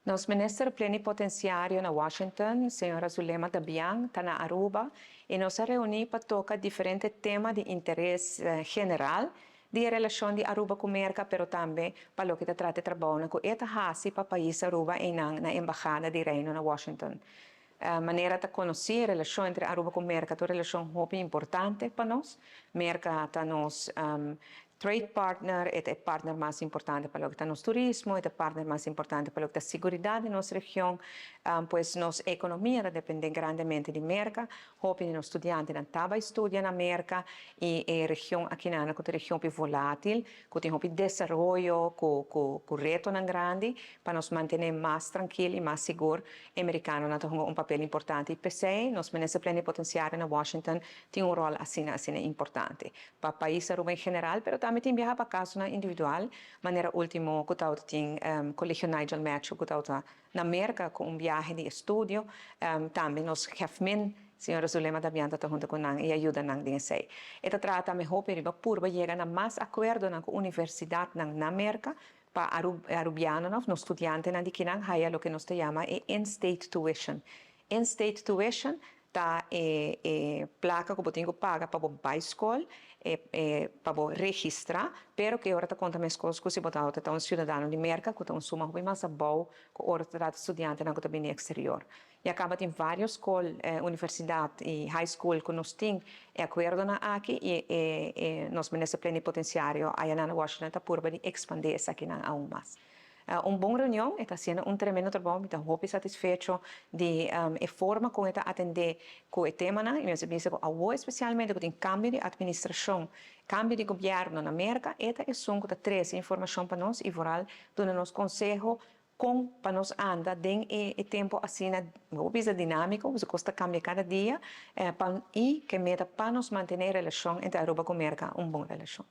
Nos minister plenipotenciario na Washington, señora Zulema Dabian, ta na Aruba y nos a reuni pa toca diferente tema di interes general di relacion di Aruba cu Merca, pero tambe pa loke ta trata trabou cu e ta haci pa pais Aruba y na Embahada di Reino na Washington. Manera ta conoci, relacion entre Aruba cu Merca ta un relacion hopi importante pa nos. Merca ta nos trade partner, e partner mas importante pa loke ta nos turismo, e partner mas importante pa loke ta seguridad den nos region, pues nos economia ta depende grandemente di Merca. Hopi di nos studiantenan ta bay studia na Merca y e region aki na cu region volatil, cu tin hopi desaroyo, cu retonan grandi, pa nos mantene mas trankil y mas sigur, americanonan ta hunga un papel importante. Y p'esey, nos minister plenipotenciario na Washington tin un rol asina, asina importante pa pais Aruba en general, pero tambe tin biaha pa caso individual, manera ultimo cu tin Colegio Nigel Matthew cu ta na Merca cu un biahe di estudio, tambe nos GEFMIN, señora Zulema Dabian, ta hunto cu nan y yuda nan den esey. E ta trata mi hopi riba purba yega na mas acuerdonan cu universidadnan na Merca pa arubianonan, nos studiantenan di akinan haya loke nos ta yama e in-state tuition. In-state tuition ta e placa cu bo tin cu paga pa bay scol, pa registra, pero cu ora ta conta mescos cu si bo ta un ciudadano di Merca, cu ta un suma hopi mas abou cu ora ta studiantenan cu ta bin exterior. Y caba tin varios scol, universidad y high school cu nos tin e acuerdonan aki y nos minister plenipotenciario aya na Washington ta purba di expande esakinan aun mas. Un bon reunion, ta siendo un tremendo trabou, mi ta hopi satisfecho di e forma con e ta atende cu e temanan, y mi ta bisa cu especialmente cu tin cambio di administracion, cambio di gobierno na Merca, e ta esun cu ta trece informacion pa nos y vooral duna nos conseho con pa nos anda den e tempo asina, bisa dinamico, cos ta cambia cada dia, y cu meta pa nos mantene relacion entre Aruba cu Merca un bon relacion.